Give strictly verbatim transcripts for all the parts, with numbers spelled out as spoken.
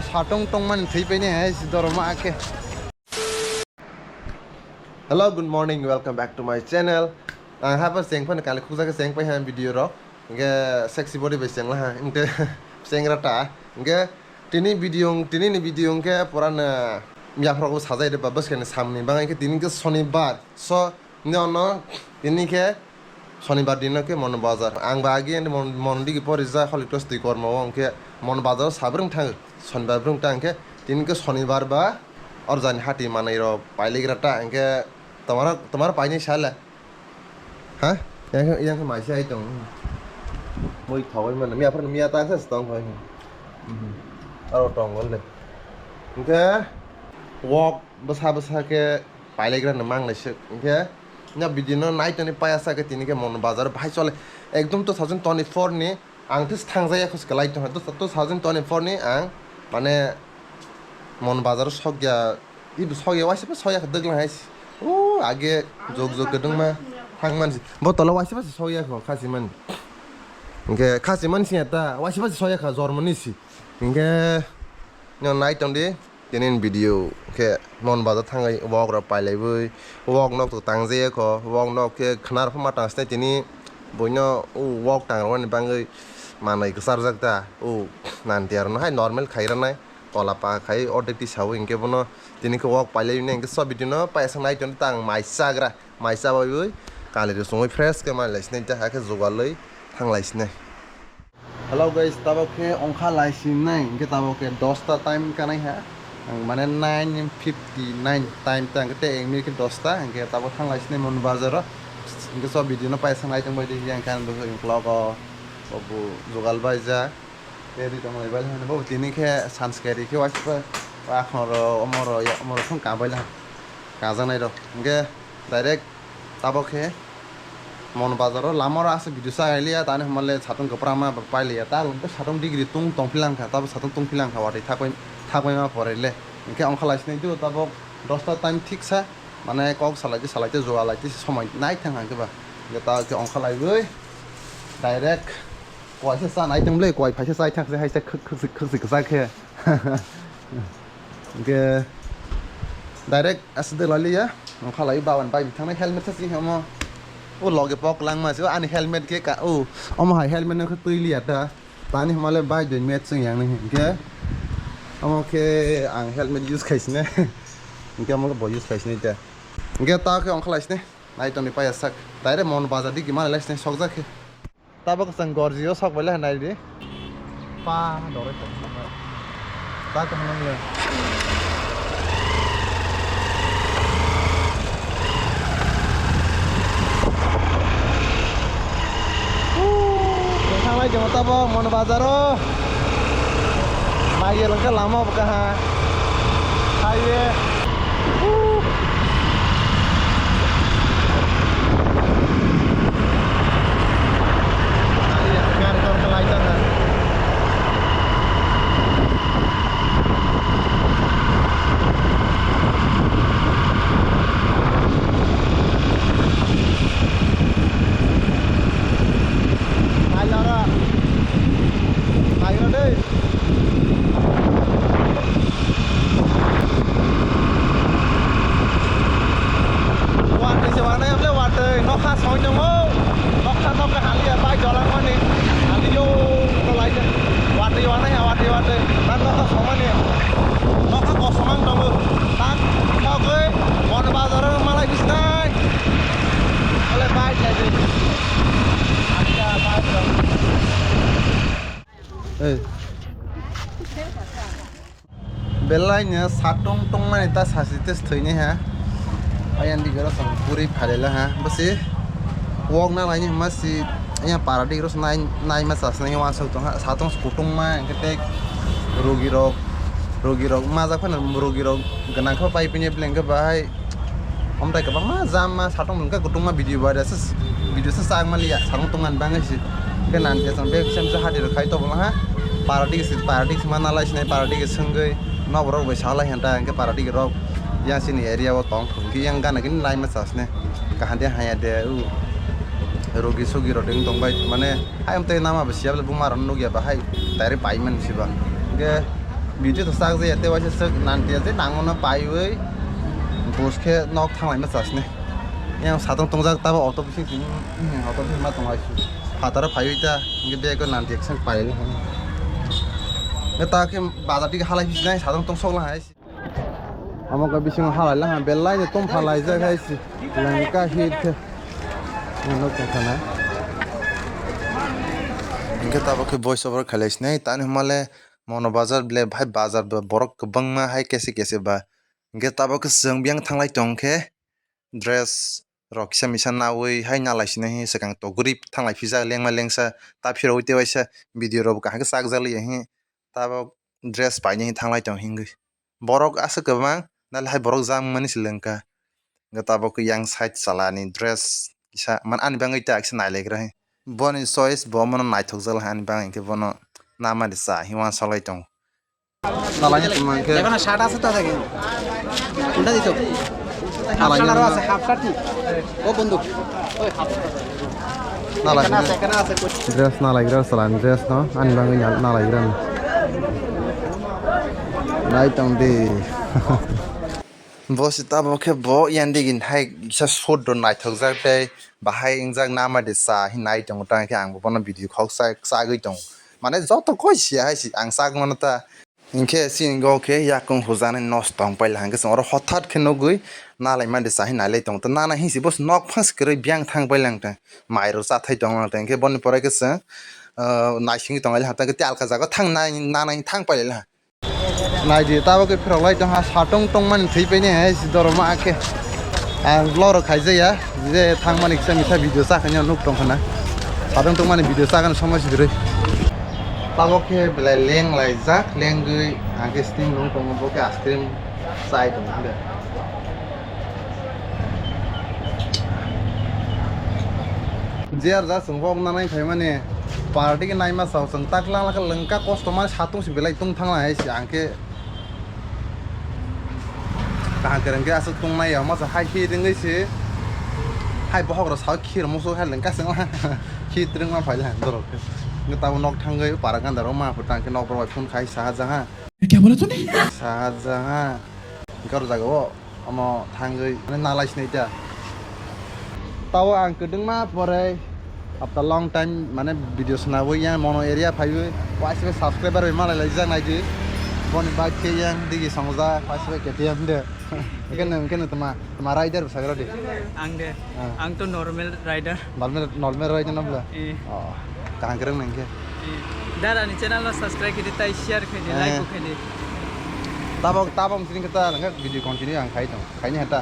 Satung tongmani thwi paini hai si doroma ake. Hello, good morning, welcome back to my channel. Ang habo cheng phano kali khukjak cheng pai han video rok. Hingke sexy body bai cheng laha. Hingke cheng rata. Hingke tini video, tini ni video hingke pura na miyaphra ko sajai de babas kani samni bang hingke tini ke sonibar. So, ni ono tini ke Sonibar dino ke Mon Bazar. Ang ba agi ani Mon, Mon digi pori ja holik tos twi kormo o hingke Mon Bazar o sabrung thang. Sonibar brung ta hingke tini ke Sonibar ba or jani hati manai rok pailigra ta hingke tomaro, tomaro paini sala. Ha? Yang, yang ke maisa ai tong. Moi thawai man. Miya phar miya ta sa tong hoi. Aro tong gol de. Hingke walk bwsa bwsa ke pailigra no mang lai sik. Hingke nya video no nai toni paya sa ke tini ke Mon Bazar bahai chole. Ekdom two thousand twenty-four ni ang tes thangjaya khos kalai tong. Two thousand twenty-four ni ang mane Mon Bazar sokya, ibu sokya waisa pa sokya dwglang hai. O age jog jog kedung ma thang man si. Bo tola waisa pa sokya kho khasi man. Hingke khasi man si ta waisa pa sokya kha jormoni si. Hingke no nai tong di. Tini video khe Mon Bazar thangwi walk rok pailaiwi walk nok to tang jaya kho, walk nok khe khnar phama tang sini tini buino o walk tang rwani bangwi manwi kwcharjak ta o nanti aro no hai normal khai rwnai tola pa khai ordek tisawi hinkhe bono tini khe walk pailaiwi hinkhe sob video no paisa nai tong tang mai chagra mai chabaiwi kali rw songwi fresh khe manlai sini ta hakhe jugalwi thanglai sini. Hello guys, tabok khe ongkha lai sinai, hingke tabok khe dosta time kanai ha. Ang mane nine fifty nine time ta, hingke te engni khe dosta, hingke tabok thang lai sinai Mon Bazar o. Hingke so video no paisa nai tong bai di, yang kan bo vlog o, bo jugal bai ja. Te di tong lai bai, bo tini khe sanskeri khe waisa pa, pa khoro, omoro, ya, omoro thung ka bai la. Kajaknai rok hingke direct tabok khe Mon Bazar o lama oro aswk video sa liya tani hwnba le satung kwprama bai pailiya ta hwnba satung degree tung tong philang kha tabo satung tung philang kha watwi thakbai thakbai ma pore le hingke ongkha lai sinai do tabok dosta time thik sa mane kok salai di salai te juga lai te somoi nai thang hang khe ba hingke ta khe ongkha lai bai direct. Kuai se cha nai tong le, kuai phai se chai thang se hai se khwk, khwk, khwk, khwk, khwk, khwk khe. Hingke direct aswk de laliya, ongkha lai bawan bai thang nai helmet se chini omo. O loge pok lang ma se, o ani helmet khe ka, o, omo hai helmet no khe twi liya ta. Tani hwnba le bai dui match wng yang nai hingke. Omo khe ang helmet use khai sini. Hingke omo khe bo use khai sini ta. Hingke ta khe ongkha lai sini. Nai tongni paya sak. Direct Mon Bazar digi ma lai sini sokjak khe. Tabok chwng gorjio sok bai le nai di. Pa doroi tong. Ta kaham le. Thanglai jong tabok Mon Bazar o. Mai yeleng khe lama bo kaha. Highway. Nailora. Nailora dei. Watwi se wanai amle watwi nokha soi tongo. Nokha nokha haliya bai jolang mani. Haliyo nolaija. Watwi wanai ha watwi watwi. Tan nokha somani. Nokha kosomang tongo. Tan thogwi Mon Bazar o malai bisnai. Ole bai jai jai. Acha bai jai. Ei. Belai no satung tongmani ta sasi tes thwini ha. Ayang di goro sang puri phalila ha. Basi walk na laini ma si ya para di goro nai nai ma sas nai wa sok tong ha. Satung kutung ma engke te rogi rok rogi rok ma jak phano rogi rok gwnang khe pai pini bleng khe bahai. Omtai kwbangma jam ma satung nungkha kutung ma video bai rasa video sa sak maliya satung tongmani bangwi si. Khe nan khe chwng bag sem se hadi rok khai tobolo ha. Party se party se mana lai sinai party se swngwi nok rok bai salai hanta hwnkhe party rok yang sini area o tong thung khe yang gana gini lai ma chasne kaham de haya de u rogi sogi rok ding tong bai mane ayam tei nama bai siya bumar nugya bahai direct pai man siba hwnkhe. Video to sak jaya, tei waisa swk nanti je nangmano paiwi bus khe nok thanglaima chasni. Yang satong tongjak tabo auto bising simi, auto bising ma tonglai su. Phataro phaiwi ta, hingke bag o nanti eksa pailai. Nge ta khe bazar dige halai phi sinai, satong tong sok la hai. Amo khe bising halai la ha, belai ni tom phalai jak hai si. Lengka hit khe. Nok tong khana. Hingke tabo khe voice over khailai sinai, tani hwnmale Mono bazar ble, hai bazar ba borok kwbangma hai kese kese ba. Hingke tabok khe chwng biyang thanglai tong khe dress rok kisa misa nawi hai nalai sini hi swkang togri thanglai phijak lengma lengsa ta phirogwi tei waisa video rok bo kaham khe chakjak liya hi tabok dress painai hi thanglai tong hingwi. Borok aswk kwbang nalai hai borok jang mani se lengkha. Hingke tabok yang side chala ni dress kisa man ani bagwi ta kisa nailaikra hai. Boni choice bo mono naithokjak lai ani bagwi hingke bono namani cha hi uansuk lai tongo. Nalai tongma hingke. এখনো শার্ট আছে তো দেখেন। কোনটা দিছো? Half shirt আরো আছে, half shirt কি? ও বন্ধু, ওই হাফ শার্ট। Nalai এখানে আছে, এখানে আছে। Dress nalaigra chala ni dress no ani bagwi nalaigra. Nai tong di. Bo se tabok khe bo yandigi hai kisa suit rok naithokjak tei bahai wngjak nama de cha hinwi nai tongo, tang khe ang bo bono video khok chagwi tongo, mane joto koi sia hai se ang chak mano ta. Hinkhe chini go khe yakung hujaknai nosto wng paila hinkhe chwng oro hothat khe nugwi nalai mande cha hinwi nailai tongo, ta nana hinsi bo nok phang se kwrwi biyang thang paila wng tang mai rok chathai tong lang tang, hinkhe boni pore khe chwng naisingwi tong lai ha, tei alka jaga thang nai nana thang pailai ha. Naidi, tabok khe phirok lai tongha, satong tongmani thwi paini hai si doroma khe. Ang vlog rok khaijaya, je thangmani kisa misa video chakhaini nuk tongkhana. Satong tongmani video chakhani somoi si kwrwi. Tabok khe belai leng laijak, lengwi ang khe steam room tongo, bo khe ice cream chai tongo hwnde. Jer ja chwng kok nanai phaimani party khe naima sao chwng taklang lakha lengka kosto mani satung si belai tung thangla hai si ang khe kaham kwrwng khe aswk tung nai ya masa hai hi ringwi si hai bohok rok sao khir musu hai lengka chwng khit ringma phaila dorok khe tabo nok thangwi para ganda rok ma phuta ang khe nok rok bai phone khai saha jaha. Saha jaha. Garo jaga o omo thangwi mane nalai sinai ta. Tao ang kwdwngma pore after long time mane video swnabwi yang mono area phaiwi waisa subscriber bai malai laijak naidi. Boni bike khe yang digi songja waisa K T M de. Khe nwng khe nwng tma tma rider bwsai rodi. Ang de. Ah. Ang to normal rider. Normal normal rider no bla. Eh. Oh. Kaham kwrwng nang khe. Eh. Dara ni channel no subscribe khe di tai share khe di like khe di. Tabok tabok sini kita nang video continue ang khai tong. Khai ni hata.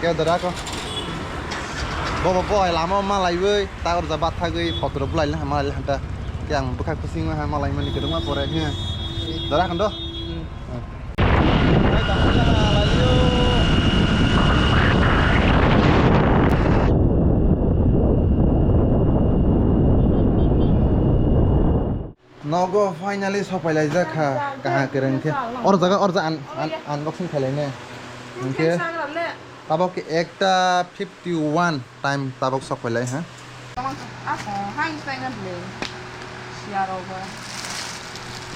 Khe dara ko. Bo bo bo lama ma laiwi ta or jabat thagwi photo rok bulai ha ma lai hata. Khe ang bwkha kusing ma ha ma lai mani kwdwngma pore he. Dara khando. Nogo finally sopai laijak kha, kaha kwrwng khe. Or jaga, or jaga un-, un-, unboxing khailai ne. Hwnkhe tabok khe ekta fifty one time tabok sopai lai ha.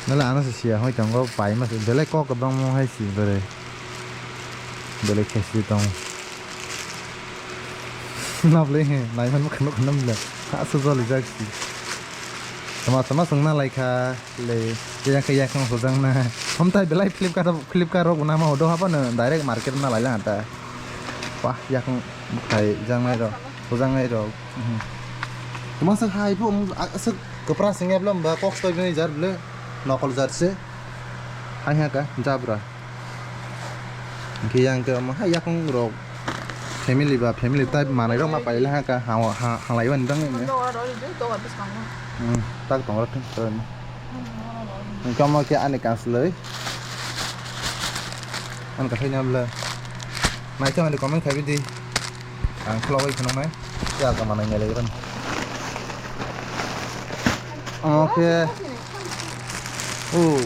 Nala ano se sia hoi tongo, pai ma se belai kok kwbangma hai si bwrwi. Belai khe si tong. Nabli he, naiman ma khano khano mle. Asu joli jak si. Tama tama sung na lai kha le. Yang khe yang hojang na. Hom tai belai Flipkart, Flipkart rok na ma hodo haba no direct market na lai la ta. Wah, yakung khai jang nai rok, hojang nai rok. Mhm. Tama sa hai pho, um, a-, aswk kwpra sing ya blo, ba kok stoi bini jar ble. Nokol jar se. Hai ha ka, jabra. Hingke yang ke omo hai yakung rok family ba family type manai rok ma pailai ha ka ha, ha, halai wan dang ne. Hmm, tak tong rok thung. Hingke omo ke ani kansloi. Ani kathai nyam le. Nai to ani comment khai bidi. Ang khulogoi khunung nai. Ya ka manai nyalai ran. Omo ke. Oh.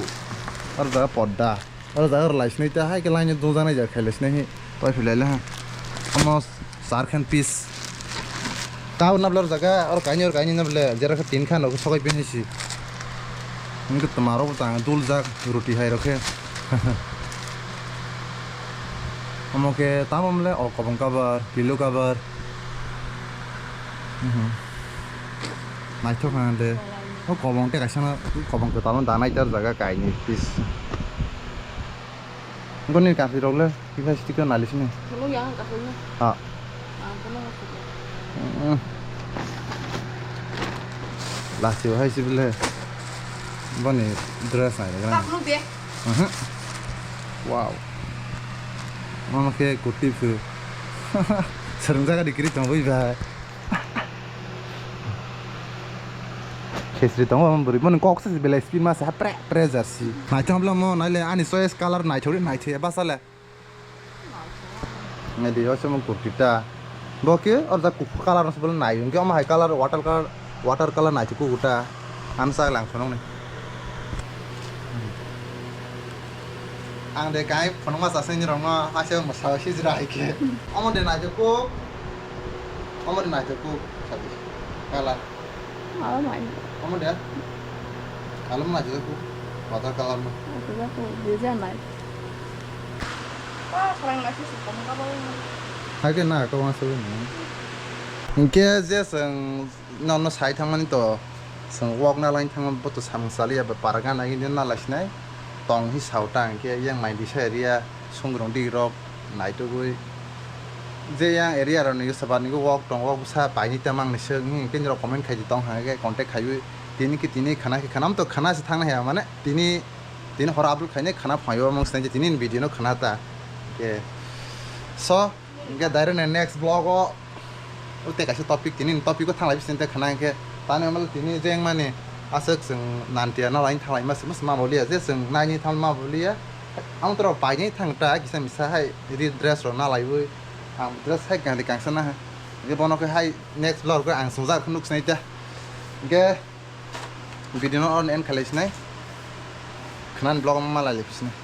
Ar da podda. Oro jaga rw lai sinai ta hai khe line o dungjaknai jaga khailai sinai hi tei philai le ha. Omo char khan piece. Tabuk nabla oro jaga oro kainwi oro kainwi nabla jera khe tin khan rok sokai pini si. Wngkhe twmarok bo tang duljak roti hai rok khe. Omo khe tamo le o kobong cover, pillow cover. Mhm. Naithok kha de. O kobong tei kaisa no kobong kwtal no da nai tar jaga kainwi piece. Boni kansi rok le kisa sticker nai sini. Phunuk yang ang kakhwlwi. Ha. Ang phunuk ang phunuk. Mm. Lasi hai si bile. Boni dress nai gra. Phunuk de. Mhm. Wow. Mama khe kurti phu. Sereng jaga di kiri tong bai bai. Khesri tongo omo bwrwi. Boni kok se belai speed ma se ha pre pre jersey. Naithok bla mo naile ani choice color naithok ri naithok ya basa le. Nai di o se mo kurti ta. Bo ke or da kuk color no se bole nai. Hwnkhe omo hai color water color water color naithok kuk ta. Ang sa lang sonong ni. Ang de kai phunukma chasai ni rokno haise mwsa sijra hai khe. Omo de naithok kuk. Omo de naithok kuk. Sabi. Kala. Alo mai. Omo de. Kala mo naithok kuk. Water color mo. Naithok kuk. Design mai. Wah, kurang nasi sih, kamu kabar. Hai khe na ko ma sabi ni. Hwnkhe je chwng nono sai thangmani to. Chwng wok na line thangma bo to samung chaliya ba para gana hini na laisinai tong hi sao ta hwnkhe yang mai disa area sungrung di rok naitugwi je yang area rok ni sabani wok tong wok bwsa paini tamang ni swk hini hwnkhe nirok comment khai di tong hwnkhe contact khaiwi tini ki tini khana ki khana to khana se thangna haya mane tini tini horo upload khainai khana phaio mung sinai tini video no khana ta hwnkhe so. Hingke direct ni next vlog o, o tei kaisa topic tini ni topic o thanglai bising tei khana hingke tani omo tini jeng mani aswk chwng nantiya nalai thanglai mas mas ma boliya je chwng naini thang ma boliya ang toro painai thang ta kisa misa hai ri dress rok nalaiwi ang dress hai gari kangsa na hai hingke bono khe hai next vlog o ang chwngjak nuk sinai ta hingke video no on end khalai sinai khana ni vlog o malai lai sinai.